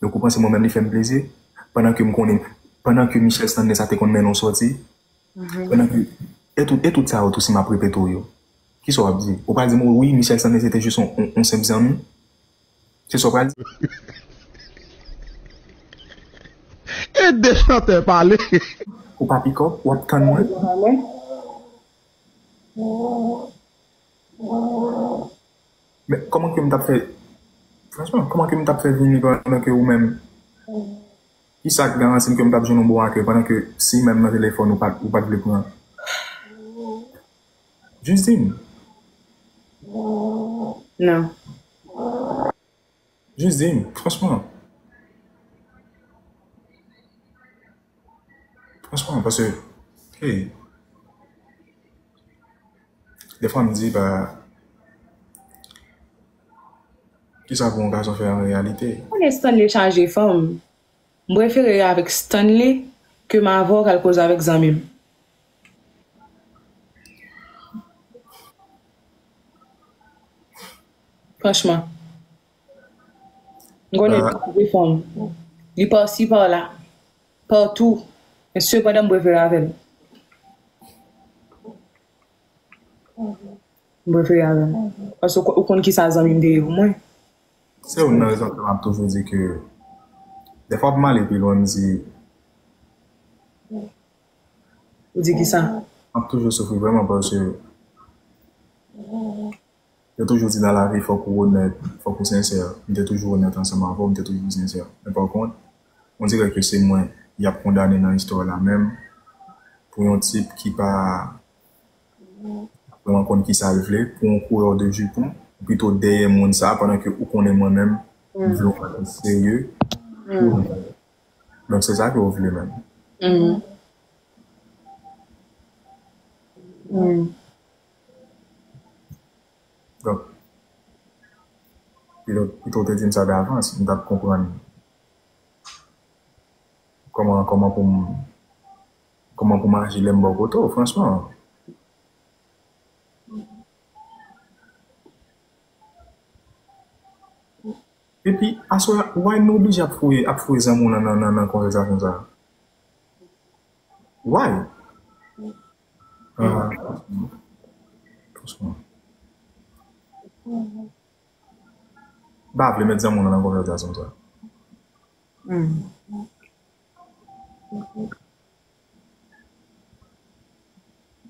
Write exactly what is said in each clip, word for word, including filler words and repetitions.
Donk, ou panse mwen menm li fè m plezi? Pandan ke m konnen, pandan ke Michel Stanley sa te konn mennen w sòti, pandan ke, e tout, e tout sa yo tou, si m ap repete w yo, kisa w ap di? Ou pral di m, wi, Michel Stanley se te jis yon, yon, yon senp zanmi? Se sa w pral di? Ede chantè pale. Ou pa pikòp, w ap tann mwen? Men kòman ke m t ap fè, franchman, kòman ke m t ap fè vini pandan ke ou menm? Kisa k garanti m ke m t ap jwenn yon bon akèy pandan ke si menm nan telefòn ou pa t, ou pa t vle pran? Jis di m. Non. Jis di m, franchman. Franchman, paske, hey, defwa m di, ba, kisa pou yon gason fè an reyalite? Konnen Stanley chaje fanm. M prefere avèk Stanley ke m avè w k al koze avèk zanmi m. Franchman. M konnen li chaje fanm. Li pasi, pa la. Patou. Men sepandan m prefere avè l. M prefere avè l. Paske ou konn kisa zanmi m te ye pou mwen. Se youn nan rezon ke m ap toujou di ke defwa pou m ale pi lwen, m di. Ou di kisa? M ap toujou soufri vrèman paske yo toujou di nan lavi fòk ou onèt, fòk ou sensè. M te toujou onèt ansanm avè w, m te toujou sensè. Men pa kont, on dirè ke se mwen y ap kondane nan istwa la menm pou yon tip ki pa vrèman konn kisa l vle, pou yon kourè de jipon, ou pito dèyè moun sa, pandan ke ou konnen mwen menm, m vle yon bagay serye. Donk se sa ke ou vle menm. Donk, pito, pito w te di m sa davans, m t ap konprann kòman, kòman pou m, kòman pou m aji lè m bò kote w, franchman. Epi, aswè, why nou oblije ap fouye, ap fouye zanmi w nan, nan, nan, nan konvèsasyon sa? Why? Ah, franchman. M pa vle met zanmi w nan konvèsasyon sa.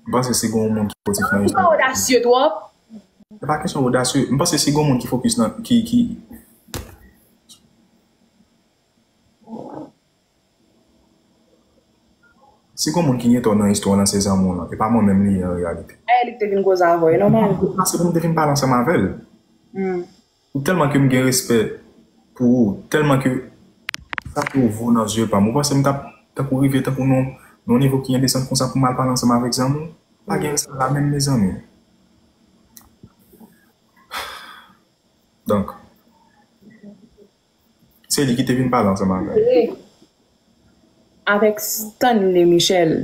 M panse si gen yon moun ki fokis nan istwa. Ou pa odasye twòp. E pa kesyon odasye. M panse si gen yon moun ki fokis nan, ki, ki, si gen yon moun ki gen tò nan istwa lan, se zanmi w lan. E pa mwen menm li ye an reyalite. Dayè li te vin koze avè w, e nòmal. Se pou m te vin pale ansanm avè l. Ou tèlman ke m gen respè pou ou, tèlman ke sa ke ou vo nan zye pa m. Ou panse m t ap tankou rive tankou nan yon nivo ki endesan konsa pou m al pale ansanm avèk zanmi w? Pa gen respè la menm, mezanmi. Donk, se li ki te vin pale ansanm avè m. Avèk Stanley Michel,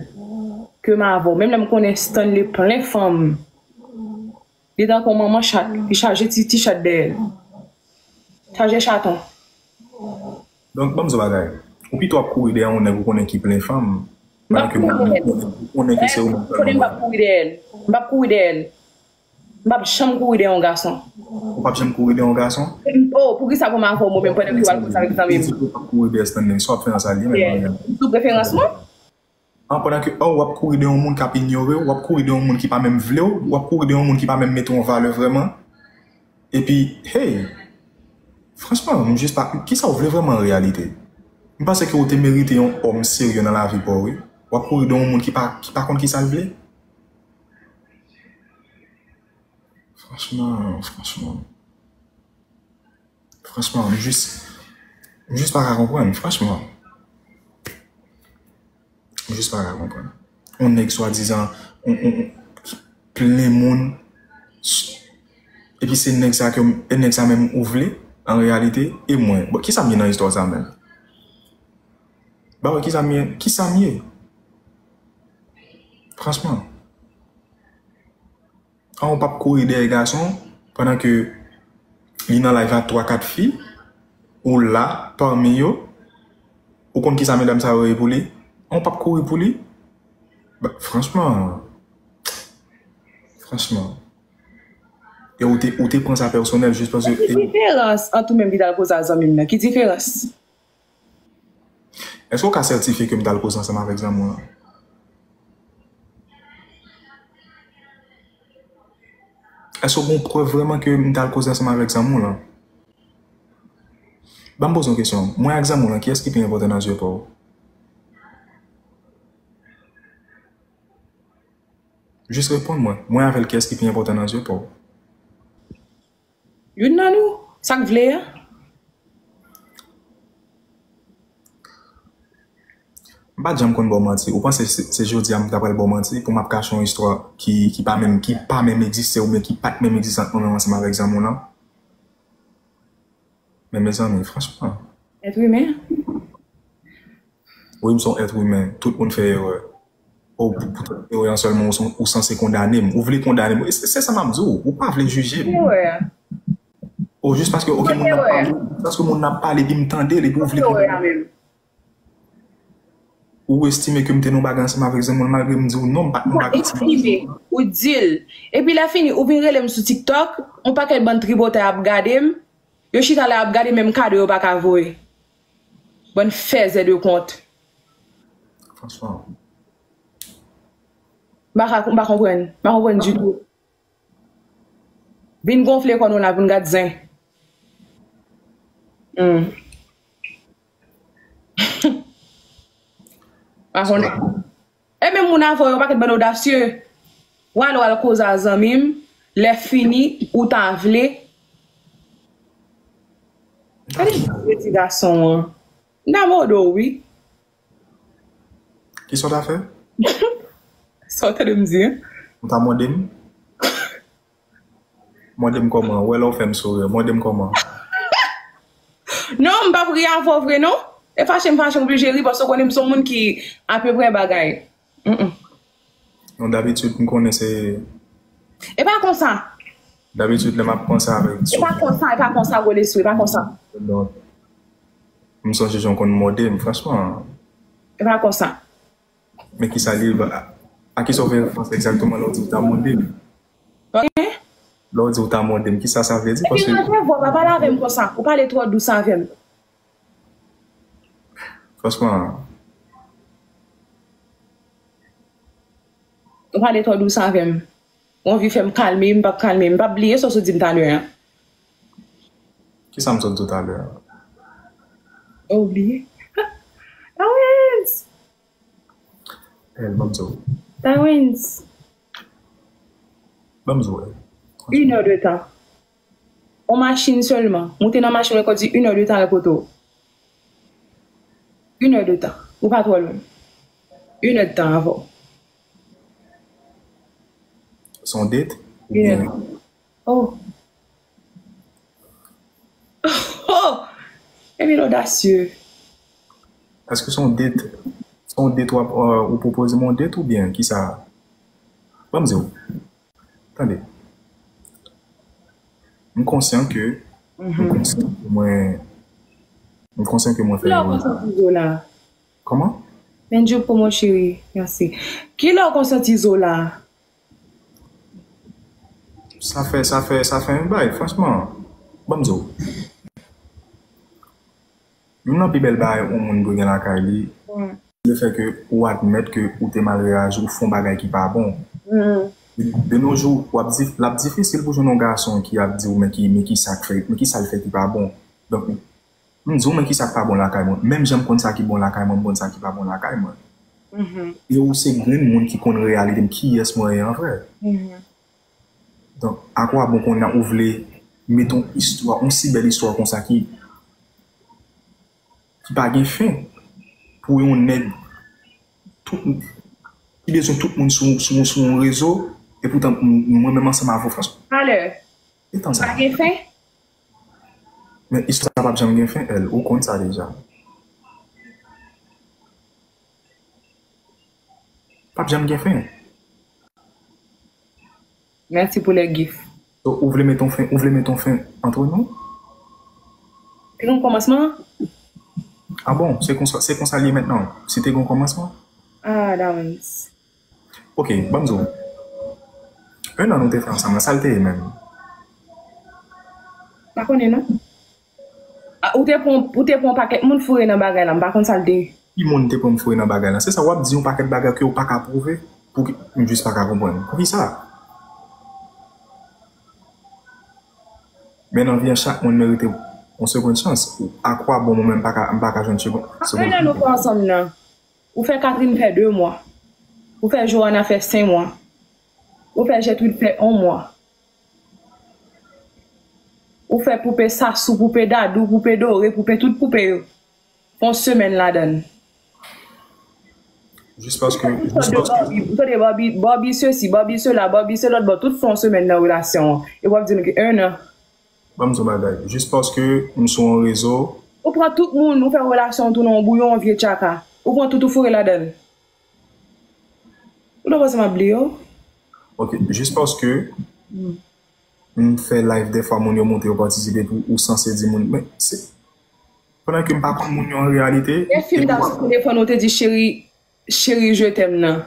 ke m avè w, menm lè m konnen Stanley plen fanm. Li tankou manman chat, li chaje ti, ti chat dèyè l. Chaje chaton. Donk, ban m di w bagay. Ou pito ap kouri dèyè yon nèg ou konnen ki plen fanm, pandan ke ou konnen ke se ou menm sèlman. Konnen m p ap kouri dèyè l. M p ap kouri dèyè l. M p ap janm kouri dèyè yon gason. Ou p ap janm kouri dèyè yon gason? Oh, poukisa pou m avè w mwen menm pandan ke w al koze avèk zanmi m? Ou p ap kouri dèyè Stanley, sa w ap fè nan sa li menm? M sou preferans mwen? An, pandan ke, oh, w ap kouri de yon moun k ap inyore w, w ap kouri de yon moun ki pa menm vle w, w ap kouri de yon moun ki pa menm mete w an valè vrèman. Epi, hey, franchman, m jis pa, kisa w vle vrèman an reyalite? M panse ke w te merite yon òm serye nan lavi pa w, wi. W ap kouri de yon moun ki pa, ki pa konn kisa l vle. Franchman, franchman. Franchman, m jis, m jis pa ka konprann, franchman. M jis pa ka konprann. Yon nèg swadizan, yon, yon, yon, plen moun, epi se nèg sa ke, e nèg sa menm ou vle, an reyalite, e mwen. Bon, kisa m ye nan istwa sa menm? Ba wè kisa m ye, kisa m ye? Franchman. An, ou p ap kouri dèyè gason pandan ke li nan live ak twa kat fi. Ou la, pami yo, ou konn kisa medam sa yo ye pou li? Ou p ap kouri pou li? Ba, franchman, franchman. E ou te, ou te pran sa pèsonèl jis paske... Ki diferans ant ou menm ki t al koze a zanmi m nan? Ki diferans? Èske w ka sètifye ke m t al koze ansanm avèk zanmi w lan? Èske w gen prèv vrèman ke m t al koze ansanm avèk zanmi w lan? Ban m poze yon kesyon. Mwen ak zanmi w lan, kiyès ki pi enpòtan nan zye pa w? Jis reponn mwen. Mwen avè l, kiyès ki pi enpòtan nan zye pa w? Youn nan nou. Sa k vle a? M pa t janm konn ba w manti. Ou panse se, se jodi a m ta pral ba w manti pou m ap kache yon istwa ki, ki pa menm, ki pa menm egziste oubyen ki pa t menm egziste ant mwen menm ansanm avèk zanmi w lan? Men mezanmi, franchman. Èt imen. Wi, m se yon èt imen. Tout moun fè erè. O, pou, pou tout erè an sèlman, ou, ou sanse kondane m. Ou vle kondane m. E se, se sa m ap di w. Ou pa vle jije m. Erè a. O, jis paske, oke, moun nan ap pale, jis paske moun nan ap pale, epi m tande l, epi ou vle kondane m. Ou estime ke m te nan yon bagay ansanm avèk zanmi w, malgre m di w non, m pa t nan yon bagay ansanm avèk zanmi w. Ou di l. Epi lè fini, ou vin rele m sou TikTok, yon pakèt bann tripotay ap gade m. Yo chita la, y ap gade menm kado yo pa ka voye. Bann fèzè de kont. Franchman. M pa ka, m pa konprann. M pa konprann ditou. Vin gonfle kò nou la pou n gad zen. Hmm. Pa konnen. E menm moun avè w yo, pakèt bann odasye. W al, w al koze a zanmi m, lè fini, ou ta vle. Gade jan w redi gason an. M ta mòde w, wi. Kisa w ta fè? Sa w tande m di, en? Ou ta mòde m? Mòde m kòman? Ou wè lè w fè m souri, mòde m kòman? Non, m p ap ri avè w vre, non. E fache m fache, m oblije ri, paske w konnen m se yon moun ki apeprè bagay. Mm, mm. Non, dabitid, m konnen se... E pa konsa. Dabitid, lè m ap panse avèk... E pa konsa, e pa konsa, gwo lespri, e pa konsa. Donk, m sonje jan w konn mòde m, franchman. E pa konsa. Men kisa li ye, a, a kisa w fè referans egzakteman lè w di w ta mòde m? Ok. Lè w di w ta mòde m, kisa sa vle di? Epi paske ranje vwa w, pa pale avè m konsa. Ou pale twò dous avè m. Franchman. Ou pale twò dous avè m. Ou anvi fè m kalme, m p ap kalme. M p ap bliye sa w sot di m talè a. Kisa m sot di w talè a? Ou bliye? Lawrence! Èl, ban m di w. Lawrence! Ban m di w, èl. Une heure de temps. On machin sèlman. Moute nan machin, ou di une heure de temps al kote w. Une heure de temps. Ou pa twò lwen. Une heure de temps avè w. Se yon date? Une heure. Oubyen... Oh. Oh! Ebyen l odasye. Èske se yon date, se yon date w ap, euh, ou pwopoze m yon date oubyen kisa? Ban m di w. Tande. M konsyan ke, m konsyan ke mwen, m konsyan ke mwen fè erè. Kilè w konn santi zo la? Kòman? Bendjou pou mwen cheri, mèsi. Kilè w konn santi zo la? Sa fè, sa fè, sa fè yon bay, franchman. Ban m di w. Youn nan pi bèl bagay yon moun dwe gen lakay li, se lefètke ou admèt ke ou te mal reyaji, ou fè yon bagay ki pa bon. De nos jours, w ap dif-, l ap difisil pou jwenn yon gason ki ap di w, men ki, men ki sa k fè, men ki sa l fè ki pa bon. Donk, m di w, men ki sa k pa bon lakay mwen. Menm jan m konn sa ki bon lakay mwen, m konn sa ki pa bon lakay mwen. E ou se grenn moun ki konn reyalite m, kiyès mwen ye an vrè. Donk, akwabon kounye a ou vle met yon istwa, yon si bèl istwa konsa ki, ki pa gen fen pou yon nèg tout, ki bezwen tout moun sou, sou, sou yon rezo, e poutan m-, mwen menm ansanm avè w, franchman. Talè. E tan sa. Pa gen fen? Men istwa sa p ap janm gen fen, èl. Ou konn sa deja. P ap janm gen fen. Mèsi pou lè gif. So, ou vle met yon fen, ou vle met yon fen antre nou? Te gen yon kòmansman? Ah bon, se konsa, se konsa l ye mentnan. Si te gen yon kòmansman? Ah, Dawens. Ok, ban m di w. En an nou te fè ansanm la, sa l te ye menm? Pa konnen non. Ah, ou te pran, ou te pran yon pakèt moun foure nan bagay la, m pa konn sa l te ye. Ki moun te pran m foure nan bagay la? Se sa, w ap di yon pakèt bagay ke w pa ka pwouve. Pouki, m jis pa ka konprann. Poukisa? Men nan vi an, chak moun merite yon segond chans. A kwa bon mwen menm m pa ka, m pa ka jwenn segond, segond Apre nan nou fè ansanm nan, ou fè Catherine fè de mwa. Ou fè Johanna fè senk mwa. Ou fè Gertrude fè yon mwa. Ou fè poupe Sasou, poupe Dadou, poupe Dore, poupe tout poupe yo. Fè yon semèn ladan l. Jis paske, jis paske, Barbie, ou tande Barbie, Barbie sesi, Barbie sela, Barbie se lòt bò, tout fè yon semèn nan relasyon an. E w ap di nou ke en an. Ban m di w bagay. Jis paske m sou yon rezo. Ou pran tout moun, ou fè relasyon an tounen yon bouyon, yon vye tchaka. Ou pran tout ou foure ladan l. Ou ta panse m ap bliye w? Ok, jis paske m fè live dèfwa moun yo monte yo patisipe pou ou sanse di moun. Men se pandan ke m pa konn moun yo an reyalite. Lè fi m t ap sou telefòn ou te di cheri, cheri je t'aime nan.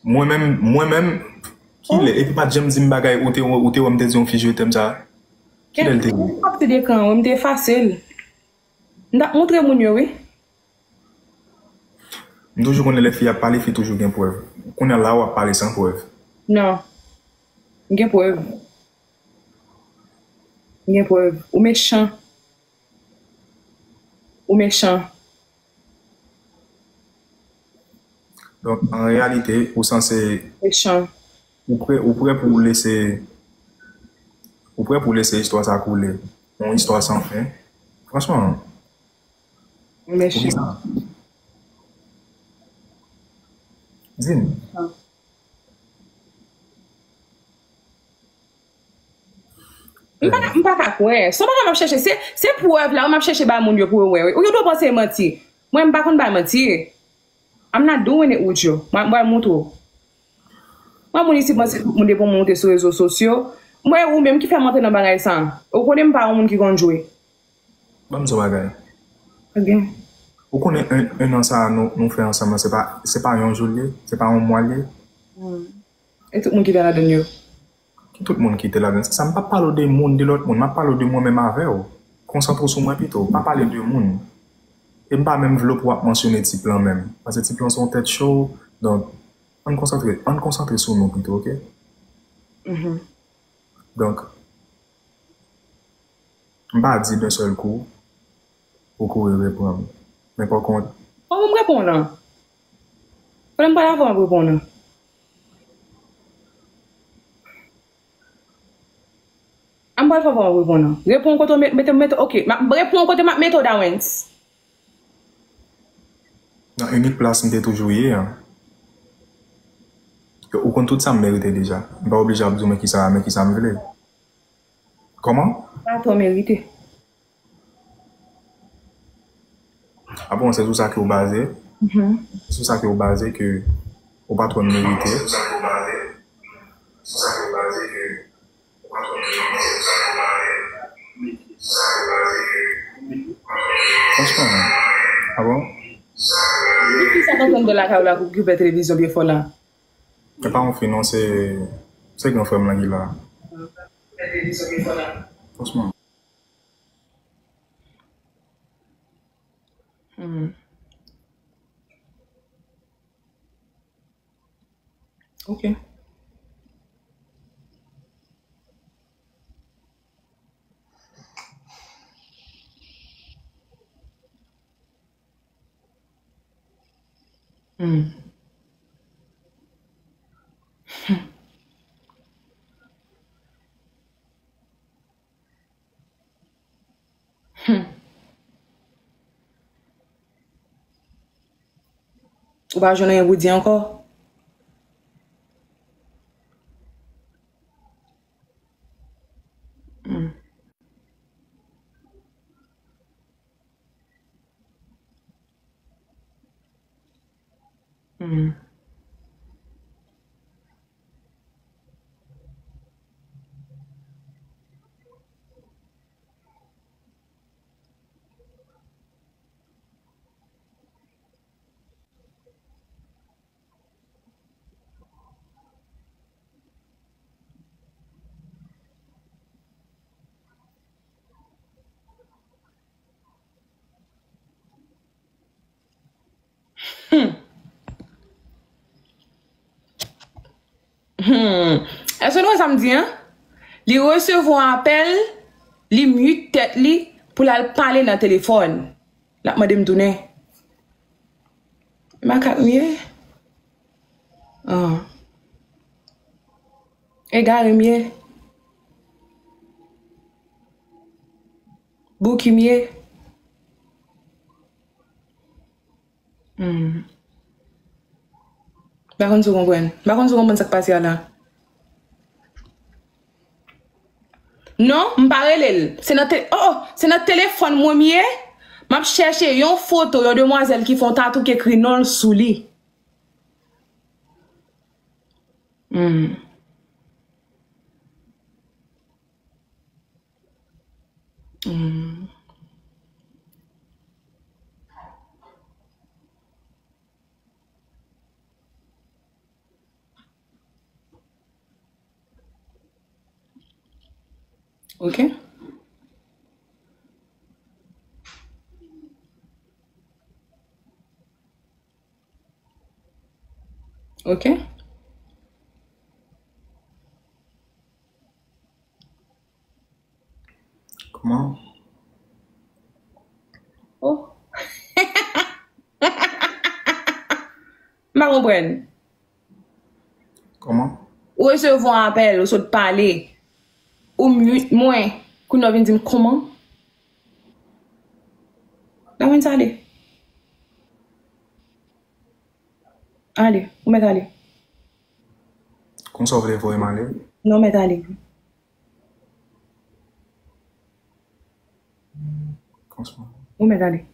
Mwen menm, mwen menm, kilè? Epi pa t janm di m bagay ou te, ou te wè m te di yon fi je t'aime sa. Kilè l te ye? Mwen ap te dekan, mwen m te efase l. M t ap montre moun yo, wi. M toujou konnen lè fi ap pale, fi toujou gen prèv. Kounye a la w ap pale san prèv. Non. M gen prèv. M gen prèv. Ou mechan. Ou mechan. Donk, an reyalite, ou sanse, Mechan. ou prè, ou prè pou w lese, ou prè pou w lese istwa sa koule. Yon istwa san fen. Franchman, Mechan. Poukisa? Di m. M pa, m pa ka kwè. Se yon bagay m ap chèche. Se, se prèv la, m ap chèche ba moun yo pou yo wè, wi. Ou yo dwe panse e manti. Mwen, m pa konn bay manti. I'm not doing it with you. Mwen, mwen montre w. Mwen, moun isi panse tout moun depi yon moun te sou rezo sosyo. Mwen, ou menm ki fè m antre nan bagay sa. Ou konnen m pa yon moun ki konn jwe. Ban m di w bagay. Ok. Ou konnen en, en an sa a nou, nou fè ansanm nan, se pa, se pa yon jou l ye, se pa yon mwa l ye. E tout moun ki te ladan yo. Ki tout moun ki te ladan. Se sa, m p ap pale w de moun, de lòt moun, m ap pale w de mwen menm avè w. Konsantre w sou mwen pito, pa pale de moun. E m pa menm vle pou w ap mansyone ti plan menm. Paske ti plan se yon tèt cho, donk, ann konsantre, ann konsantre sou nou pito, ok? Donk, m pa di d'un seul coup, ou kouri reprann m. Men pa kont, Fò m reponn nan. Fò m pale avè w, m ap reponn nan. An pral fè w reponn nan. Reponn kote w met, mete, mete, ok. M ap reponn kote m ap mete w, Dawens. Nan inik plas m te toujou ye an. Ou konn tout sa m merite deja. M pa oblije ap di w men kisa, men kisa m vle. Kòman? Sa twò merite. Apre, se sou sa ke w baze. Se sou sa ke w baze ke ou pa twò merite. Franchman, a bon? Ki fi sa k antre anndan lakay ou la k okipe televizyon byen fò la? E pa yon fi non, se, se gran frè m lan ki la. Franchman. Hmm. Ok. Hmm. Hmm. Ou pa jwenn anyen pou di ankò? Hmm. Hmm. Hmm. Hmm. Èske nou wè sa m di, an? Li resevwa apèl, li mute tèt li pou l al pale nan telefòn. L ap mande m tounen. Makak m ye? Ah. Egare m ye? Bouki m ye? Hmm. M pa konn si w konprann. M pa konn si w konprann sa k pase a la. Non, m pa rele l. Se nan te-, oh, oh, se nan telefòn mwen m ye. M ap chèche yon foto yon demwazèl ki fè yon tatou ki ekri non l sou li. Hmm. Hmm. Ok. Ok. Kòman? Oh. M pa konprann. Kòman? Ou resevwa apèl, ou sot pale, ou mute mwen, kounye a w vin di m kòman? Nan men sa ale. Ale, ou mèt ale. Konsa w vle voye m ale? Non, mèt ale. Franchman. Ou mèt ale.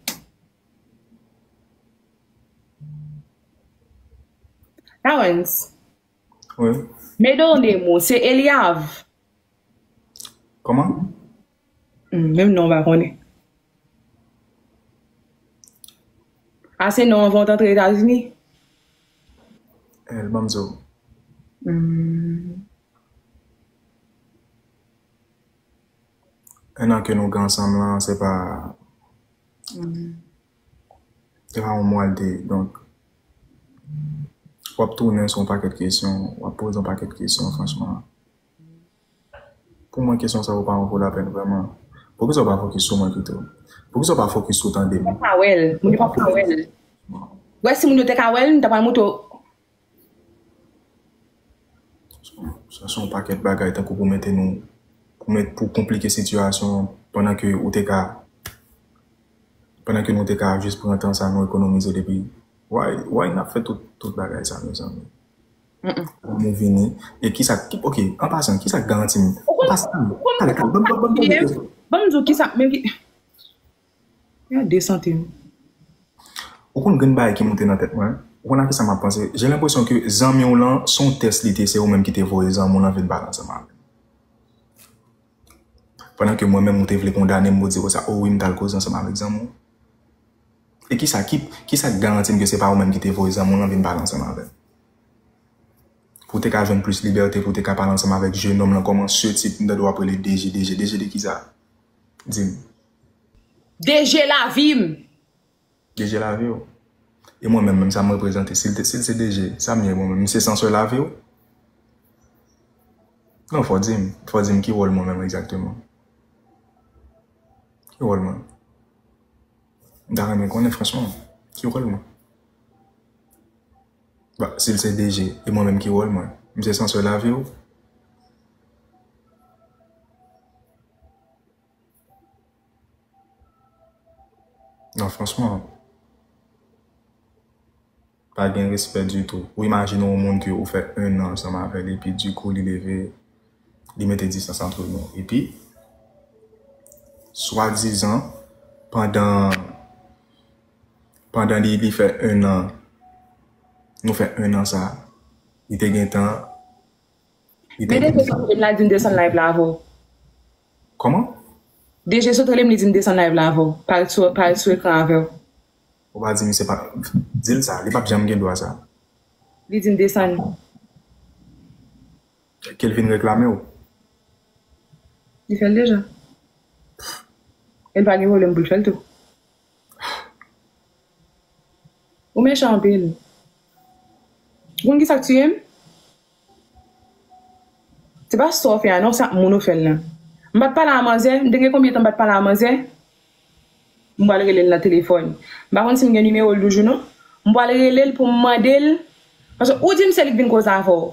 Lawrence. Wi. Me donde mo, se Eliav. Kòman? Hmm, menm non, m pa konnen. A se non anvan w t antre Etazini? Eh, l ban m di w. Hmm. En an ke nou gen ansanm lan, se pa, se pa yon mwa l te ye. Donk, w ap tounen sou yon pakèt kesyon, w ap poze yon pakèt kesyon, franchman. Pou mwen, kesyon sa yo pa yon vo lapèn vrèman. Poukisa w pa fokis sou mwen pito? Poukisa w pa fokis sou tande m? Pa wè l. Moun yo pa ka wè l. Wè, si moun yo te ka wè l, m ta pral montre w. Sa se yon pakèt bagay tankou pou mete nou, pou met, pou konplike sitiyasyon pandan ke ou te ka, pandan ke nou te ka jis pran tan sa nou ekonomize depi. Why, why n ap fè tout, tout bagay sa, mezanmi? Mm-mm. Pou nou vini. E kisa, ki, ok, an pasan, kisa k garanti m? Ou konn, an pasan, ou konn, talè, talè, ban m, ban m, ban m poze kesyon. Ban m di w kisa, men ki, ya de sante m. Ou konn grenn bagay ki monte nan tèt mwen? Ou konn a kisa m ap panse? J'ai l'impression que zanmi w lan, se yon tès li te, se ou menm ki te voye zanmi w lan vin pale ansanm avè m. Pandan ke mwen menm ou te vle kondane m pou di konsa, o wi, m t al koze ansanm avèk zanmi w. E kisa, ki, kisa k garanti m ke se pa ou menm ki te voye zanmi w lan vin pale ansanm avè m? Pou w te ka jwenn plis libète, pou w te ka pale ansanm avèk jenòm lan, kòman se tit m tande w ap rele D G, D G, D G de kisa? Di m. D G lavi m. D G lavi w. E mwen menm, menm sa m reprezante. Si l te, si l se D G, sa m ye mwen menm? M se sansè lavi w? Non, fò w di m. Fò w di m ki wòl mwen menm egzakteman. Ki wòl mwen? M ta renmen konnen, franchman. Ki wòl mwen? Ba, si l se D G, e mwen menm ki wòl mwen? M se sansè lavi w? Non, franchman, pa gen respè ditou. Ou imajine yon moun ke ou fè en an ansanm avè l, epi dikou li leve, li mete distans antre nou. Epi, swadizan, pandan, pandan li, li fè en an, nou fè en an sa, li te gentan Men D J sot rele m la, li di m desann live la avè w. Kòman? D J sot rele m, li di m desann live la avè w. Parèt sou, parèt sou ekran avè w. Ou pa di misye pa, di l sa, li p ap janm gen dwa sa. Li di m desann. Ke l vin reklame w. Li fè l deja. E l pa gen pwoblèm pou l fè l tou. Mechan anpil. Ou konn ki sa k tiye m? Se pa sa w fè a non, se ak moun ou fè l lan. M pa t pale a manzè, m te gen konbyen tan m pa t pale a manzè? M pral rele l nan telefòn. M pa konn si m gen nimewo l toujou non. M pral rele l pou m mande l. Paske ou di m se li k vin koze avè w.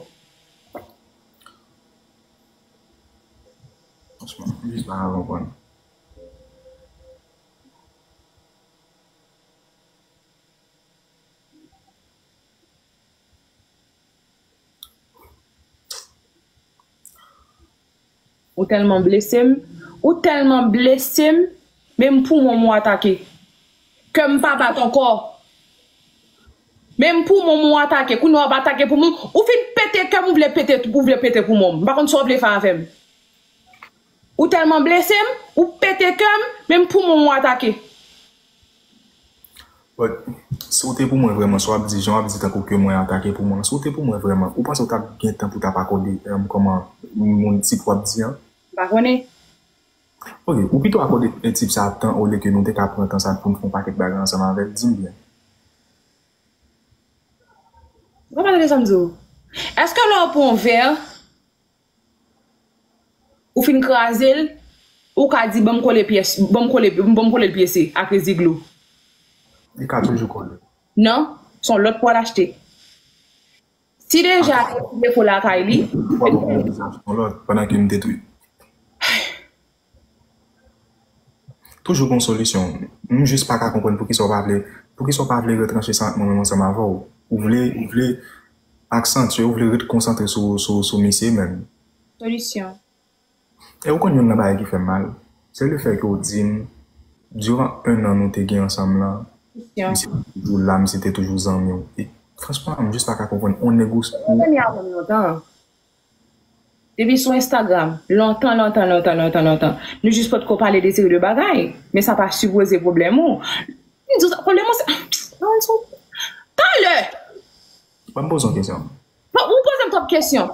Franchman, m jis pa ka konprann. Ou tèlman blese m. Ou tèlman blese m. Menm poumon m ou atake. Kè m pa bat ankò. Menm poumon m ou atake. Kounye a w ap atake poumon m. Ou fin pete kè m, ou vle pete, ou vle pete poumon m. M pa konn sa w vle fè avè m. Ou tèlman blese m, ou pete kè m, menm poumon m ou atake. But, si w te pou mwen vrèman, sa w ap di, jan w ap di tankou ke mwen atake pou mwen, si w te pou mwen vrèman, ou panse w t ap gen tan pou w t ap akòde, em, kòman moun tip w ap di an? M pa konnen. Ok, ou pito akòde, e, tip sa tan olye ke nou te ka pran tan sa pou n fè yon pakèt bagay ansanm avè l? Di m byen. Ou konprann sa m di w? Èske lè w pran yon vè, ou fin kraze l, ou ka di, "Ban m kole pyès, ban m kole, ban m kole l pyese ak reziglo"? Li ka toujou kole. Non, se yon lòt pou w al achte. Si deja li defo lakay li, ou pa gen pou w bezwen achte yon lòt pandan ke m detwi. Toujou gon solisyon. M jis pa ka konprann poukisa w pa vle, poukisa w pa vle retranche sa ak mwen menm ansanm avè w. Ou vle, ou vle aksantye, ou vle ret konsantre sou, sou, sou misye menm. Solisyon. E ou konn youn nan bagay ki fè m mal? Se lefètke w di m, diran en an nou te gen ansanm lan, misye te toujou la, misye te toujou zanmi w. E, franchman, m jis pa ka konprann. On nèg ou, ou zanmi avè m lontan. Depi sou Instagram, lontan, lontan, lontan, lontan, lontan. Nou jis potko pale de seri de bagay. Men sa pa sipoze pwoblèm ou. M di w sa, pwoblèm ou se, talè! Ban m poze yon kesyon. Bon, ou poze m twòp kesyon.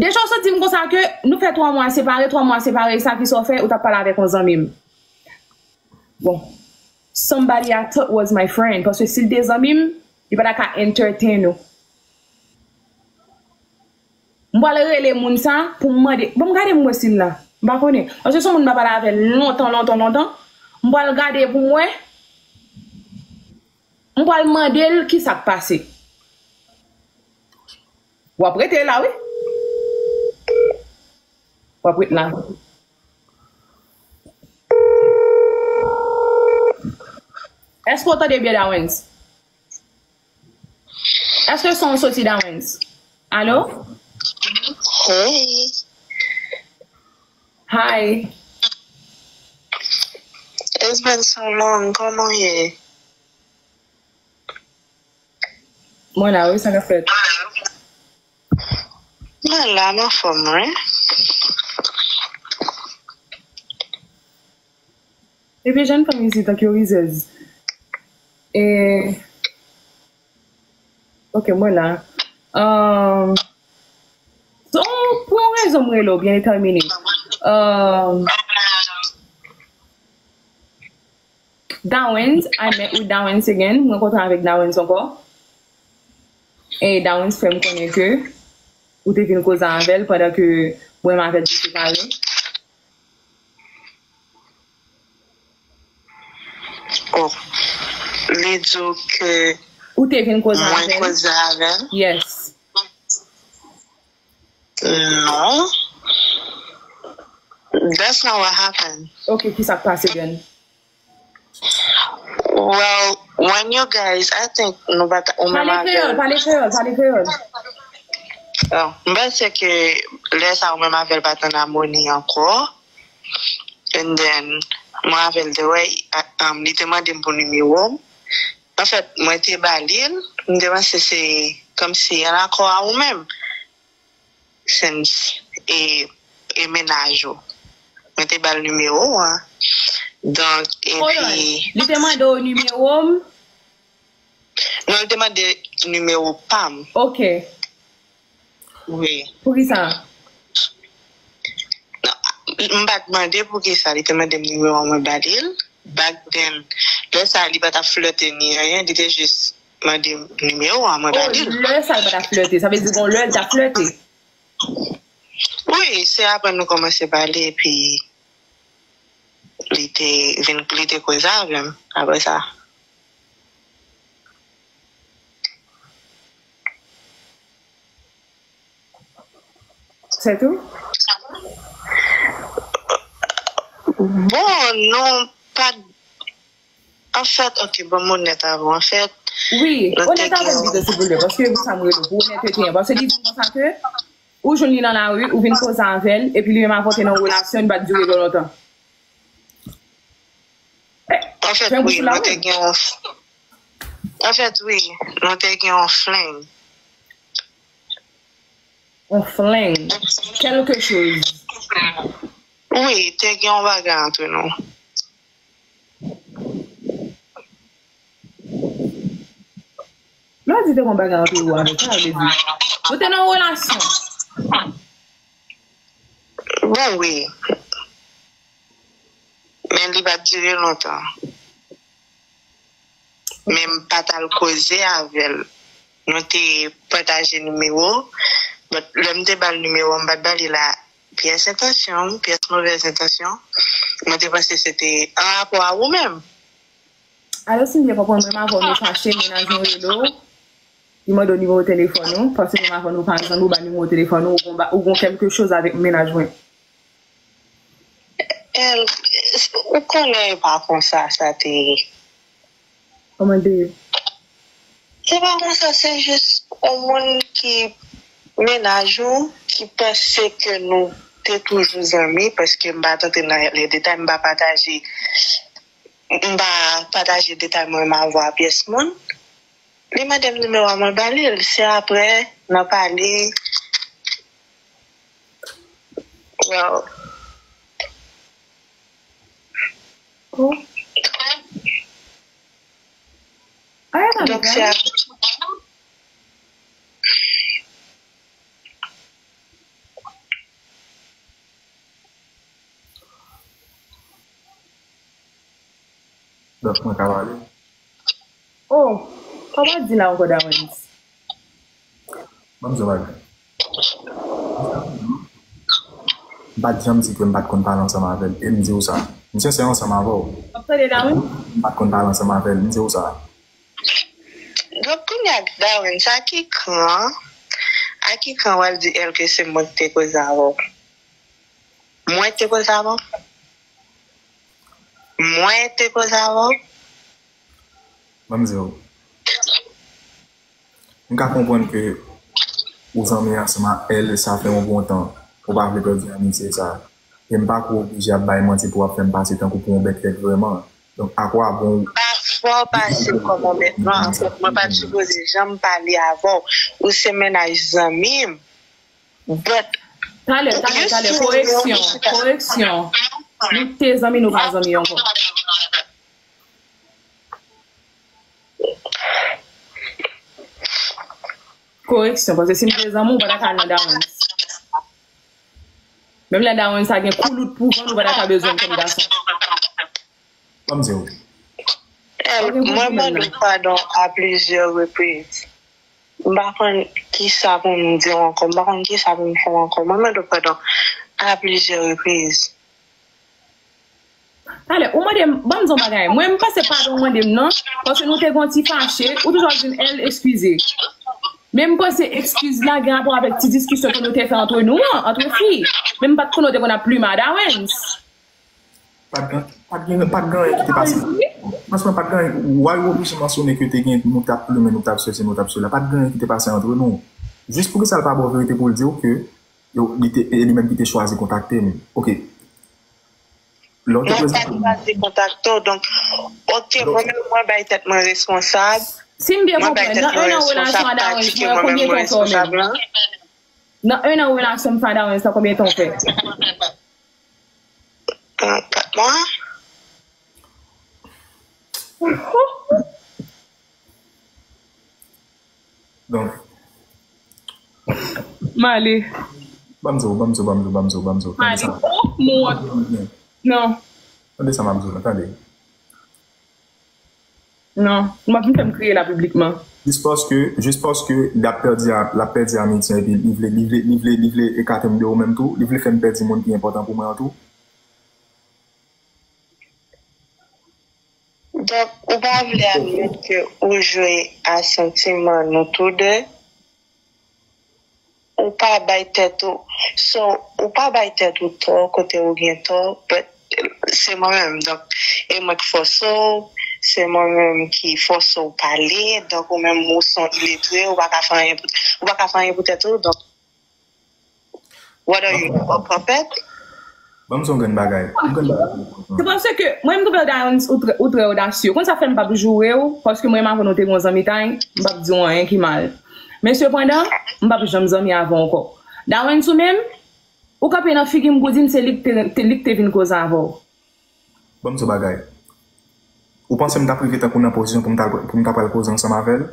Deja, w sot di m konsa ke nou fè twa mwa separe, twa mwa separe, sa ki sa w fè, ou t ap pale avèk yon zanmi m. Bon, somebody I thought was my friend, paske si l te zanmi m, li pa ta ka entertain ou. M pral rele moun sa pou m mande. Bon, m gade m wè si l la. M pa konnen. Paske se yon moun m pa pale avè l lontan, lontan, lontan. M pral gade pou m wè. M pral mande l ki sa k pase. W ap rete la, wi. W ap rete la. Èske w tande byen, Dawens? Èske son soti Dawens? Alo? Hey. Hi. It's been so long. Kòman w ye? Mwen la, wi, sa k ap fèt? Mwen la, m anfòm, wi. Ebyen, jèn fanm isit, tank yo rizèz. E, ok, mwen la. Um, so, pou yon rezon m rele w byen detèmine. Um, Dawens, I met with Dawens again. M rankontre avèk Dawens ankò. E Dawens fè m konnen ke ou te vin koze avè l pandan ke mwen m avè l te separe. Oh. Li di w ke Ou te vin koze mwen avè l? Koze avè l? Yes. Non. That's not what happened. Ok, ki sa k pase, then? Well, when you guys, I think nou pa ta, ou menm Pale kreyòl, avè pale kreyòl, pale kreyòl. Oh, m panse ke lè sa ou menm avè l pa t an amoni ankò. And then, mwen avè l te wè, um, li te mande m pou nimewo m. Anfèt, mwen te ba li l, m te panse se kòmsi an akò a ou menm. Since e, e mennaj ou. Mwen te ba l nimewo w an. Donk, Hold on. epi, Li te mande w nimewo m? Non, li te mande nimewo pa m. Ok. Wi. Poukisa? Non, m pa t mande poukisa. Li te mande m nimewo an, mwen ba li l. Back then, lè sa, li pa t ap flète ni anyen. Li te jis mande m nimewo a, mwen ba li l. Lè sa l pa t ap flète, sa vle di gon lè l t ap flète. Wi, se apre nou kòmanse pale, epi li te vin, li te koze avè m apre sa. Se tou? Bon, nou pa t, anfèt, ok, ban m onèt avè w. Anfèt, wi, onèt avè m pito, silvouplè, paske pou sa m rele w, pou onètete an, paske li di m konsa ke ou jwenn li nan lari, ou vin koze avè l, epi li menm avè w te nan yon relasyon, li pa t dire twò lontan. Anfèt, wi, nou te gen yon, anfèt, wi, nou te gen yon fling. Yon fling. Quelque chose. Wi, te gen yon bagay antre nou. Lè w di te gen yon bagay antre ou avè l, sa vle di? Nou te nan yon relasyon. Bon, wi. Men li pa t dire lontan. Men m pa t al koze avè l. Nou te pataje nimewo. But lè m te ba l nimewo, m pa t ba li la pyès entansyon, pyès movèz entansyon. Mwen te panse se te an rapò a ou menm. Alò, si m byen konprann, menm avè w nou fache, mennaj mwen rele w, li mande w nimewo telefòn ou, paske menm avè w nou pa zanmi, ou ba nimewo telefòn ou, ou gon ba, ou gon quelque chose avèk mennaj mwen. El, ou konnen e pa konsa sa te ye. Kòman te ye? E pa konsa, se jis yon moun ki mennaj ou, ki panse ke nou te toujou zanmi, paske m pa t antre nan lè detay, m pa pataje, m pa pataje detay mwen menm avè w a pyès moun. Li mande m nimewo a, mwen ba li l. Se apre, nan pale, well, oh. Donk, se apre. Donk, mwen ka pale? Oh, sa w pa di la ankò, Dawens. Ban m di w bagay. M pa t janm di ke m pa t konn pale ansanm avè l. E m di w sa. M sensè ansanm avè w. W ap tande, Dawens? M pa t konn pale ansanm avè l. M di w sa. Donk, kounye a, Dawens, a ki kran, a ki kran w al di el ke se mwen ki te koze avè w? Mwen te koze avè w? Mwen te koze avè w? Ban m di w. M ka konprann ke ou zanmi ansanm ak el, sa fè yon bon tan. Ou pa vle pèdi amitye sa. E m pa kwè w oblije ap bay manti pou w ap fè m pase tankou pou yon bèt lèt vrèman. Donk, akwabon. Pa fè w pase kòm yon bèt, non. Anfèt, mwen pa t sipoze janm pale avè w. Ou se mennaj zanmi m. But, talè, talè, talè, koreksyon, koreksyon. Nou te zanmi, nou pa zanmi ankò. Koreksyon, paske si m te zanmi w, ou pa ta ka al nan Dawens. Menm lè Dawens sa gen koulout pou vann, ou pa ta ka bezwen m kòm gason. Ban m di w. Mwen mande w padon a plizyè repriz. M pa konn kisa pou m di w ankò. M pa konn kisa pou m fè w ankò. Mwen mande w padon a plizyè repriz. Talè, ou mande m, ban m di w yon bagay. Mwen, m panse padon w mande m nan, paske nou te gon ti fache, ou toujou ap di m, el, eskize. Men m panse eskiz la gen rapò avèk ti diskisyon ke nou te fè antre nou an, antre fi. Men m pa t konnen w te konn ap plimen a Dawens. Pa t gen, pa t gen, pa t gen anyen ki te pase. Franchman, pa t gen anyen. Why w oblije mansyone ke te gen, nou t ap plimen, nou t ap sesi, nou t ap sela? Pa t gen anyen ki te pase antre nou. Jis poukisa l pa ba w verite pou l di w ke yo, li te, e li menm ki te chwazi kontakte m? Ok. Lè w te prezante. Mwen pa chwazi kontakte w, donk, ok, mwen menm, mwen bay tèt mwen responsab. Si m byen konprann, nan en an relasyon a Dawens, mwen, konbyen tan w fè w menm? Nan en an relasyon m fè a Dawens lan, konbyen tan w fè? Kat mwa. Donk. M ale. Ban m di w, ban m di w, ban m di w, ban m di w, ban m di w. M ale. Oh, m wont. Non. Tande sa m ap di w la, tande. Non, ou pa fin fè m kriye la piblikman. Jis paske, jis paske l ap pèdi a, l ap pèdi amitye epi li vle, li vle, li vle, li vle ekate m de ou menm tou, li vle fè m pèdi moun ki enpòtan pou mwen an tou. Donk, ou pa vle admèt ke ou jwe a santiman nou tou de? Ou pa bay tèt ou, so, ou pa bay tèt ou tò kote ou gen tò, but se mwen menm, donk, e mwen k fòse w, se mwen menm ki fòse w pale, donk ou menm ou se yon iletre, ou pa ka fè anyen pou, ou pa ka fè anyen pou tèt ou, donk, what are you, a puppet? Ban m di w yon grenn bagay. Yon grenn bagay pou w konprann. Se paske mwen m twouve w Dawens ou trè, ou trè odasye. Ou konn sa fè m p ap joure w, paske mwen menm avè w nou te gen yon zanmitay, m p ap di w anyen ki mal. Men sepandan, m p ap janm zanmi avè w ankò. Dawens ou menm, ou kanpe nan figi m pou di m se li k te, te, li k te vin koze avè w. Ban m di w bagay. Ou panse m t ap rive tankou nan pozisyon pou m ta, pou m ta pral koze ansanm avè l?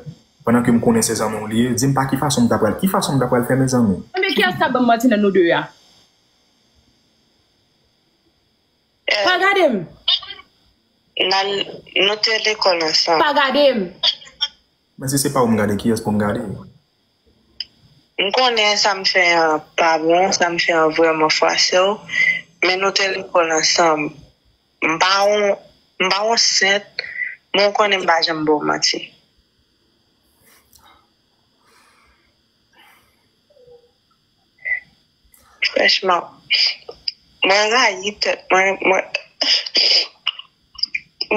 Pandan ke m konnen se zanmi w li ye, di m pa ki fason m ta pral, ki fason m ta pral fè mezanmi? Enben kiyès k ap ban m manti nan nou de a? Pa gade m. Nan, nou te lekòl ansanm. Pa gade m. Men si se pa ou m gade, kiyès pou m gade? M konnen sa m fè an pa bon, sa m fè an vrèman fwase w, men nou te lekòl ansanm. M pa yon, m pa yon sent, men w konnen m pa janm ba w manti. Franchman, mwen rayi tèt mwen, mwen,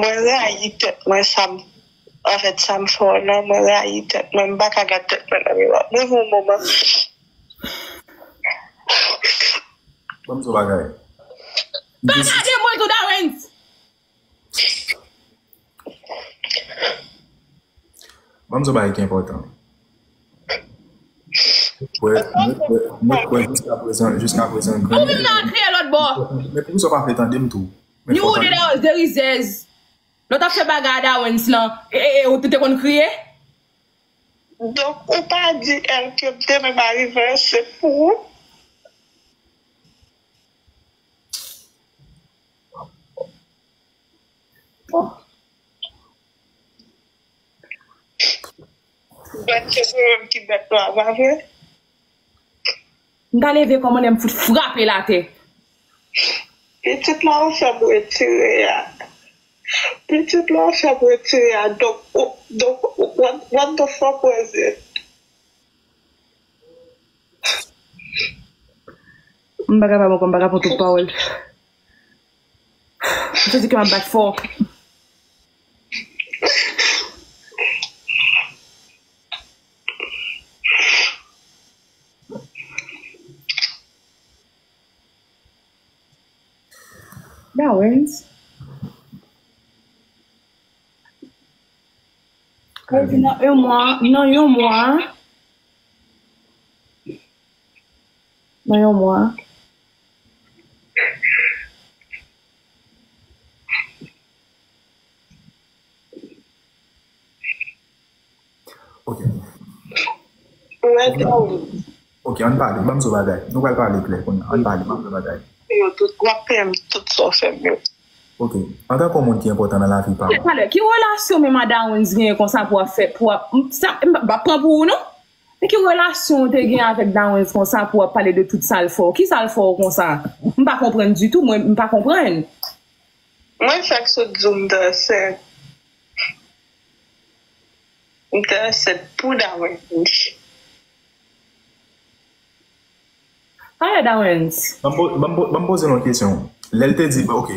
mwen rayi tèt mwen, sa m, anfèt, sa m fè w lan, mwen rayi tèt mwen, m pa ka gad tèt mwen nan miwa. Mwen gen yon moman. Ban m di w bagay. Pa gade mwen tou, Dawens! Ban m di w bagay ki enpòtan. Mwen kwè, mwen kwè, mwen kwè jiskaprezan, jiskaprezan, grann. Ou menm nan kriye lòt bò. Men poukisa w pa vle tande m tou? Men fò w tande m. Derizèz. Lè w t ap fè bagay a Dawens lan, e, e, e, ou te konn kriye? Donk, ou pa di L ke demen m a rive, se pou ou? Gad se mwen menm ki bèt nwa, pa vre? M ta leve kòmandè m fout frape l atè. Pitit la w fè m retire a. Pitit la w fè m retire a. Donk, donk, what, what the fuck was it? M pa kapab ankò, m pa ka pran tout pawòl. M santi kè m ap bat fò. Dawens. Nan yon mwa, nan yon mwa. Nan yon mwa. Ok. Ou wè Dawens. Ok, ann pale. Ban m di w bagay. Nou pral pale klè kounye a. Ann pale, ban m di w bagay. Yo tout, w ap peye m tout sa w fè m yo. Ok. Antanke yon moun ki enpòtan nan lavi pa m. Talè, ki relasyon menm a Dawens genyen konsa pou w ap fè, pou w ap, m, sa, m p ap pran pou ou non. Men ki relasyon w te gen avèk Dawens konsa pou w ap pale de tout sa l fè w? Kisa l fè w konsa? M pa konprann ditou, mwen, m pa konprann. Mwen fèk sot di w m te ansent. M te ansent pou Dawens. Pale Dawens. Ban m po- ban m po- ban m poze l yon kesyon. Lè l te di, ok,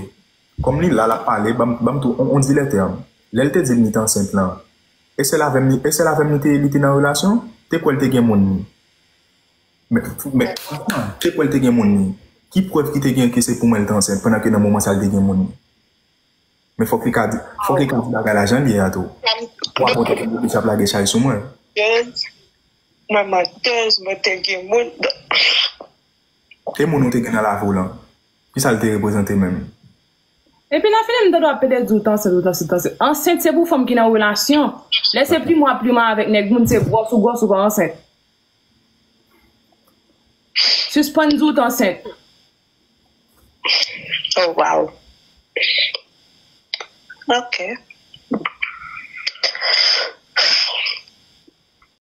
kòm li la, l ap pale, ban m, ban m tou, on, on di lè tèm. Lè l te di m li t ansent lan, e sèl avè m li, e sèl avè m li te, li te nan relasyon? Te kwè l te gen moun li. Men, men, te kwè l te gen moun li. Ki prèv ki te gen ke se pou mwen l te ansent pandan ke nan moman sa l te gen moun li? Men fòk li ka di, fòk li ka di bagay la jan l ye a tou. Ou ap montre ke Bobby t ap lage chay sou mwen. Mwen mantèz, mwen te gen moun. Te moun ou te gen nan lavi w lan, kisa l te reprezante menm? Epi nan fini m tande w ap pede di w t ansent, ou t ansent, t ansent. Ansent se pou fanm ki nan relasyon. Lè se plimen w ap plimen avèk nèg moun, se gwòs ou gwòs ou pa ansent. Sispann di w t ansent. Oh, wow. Ok.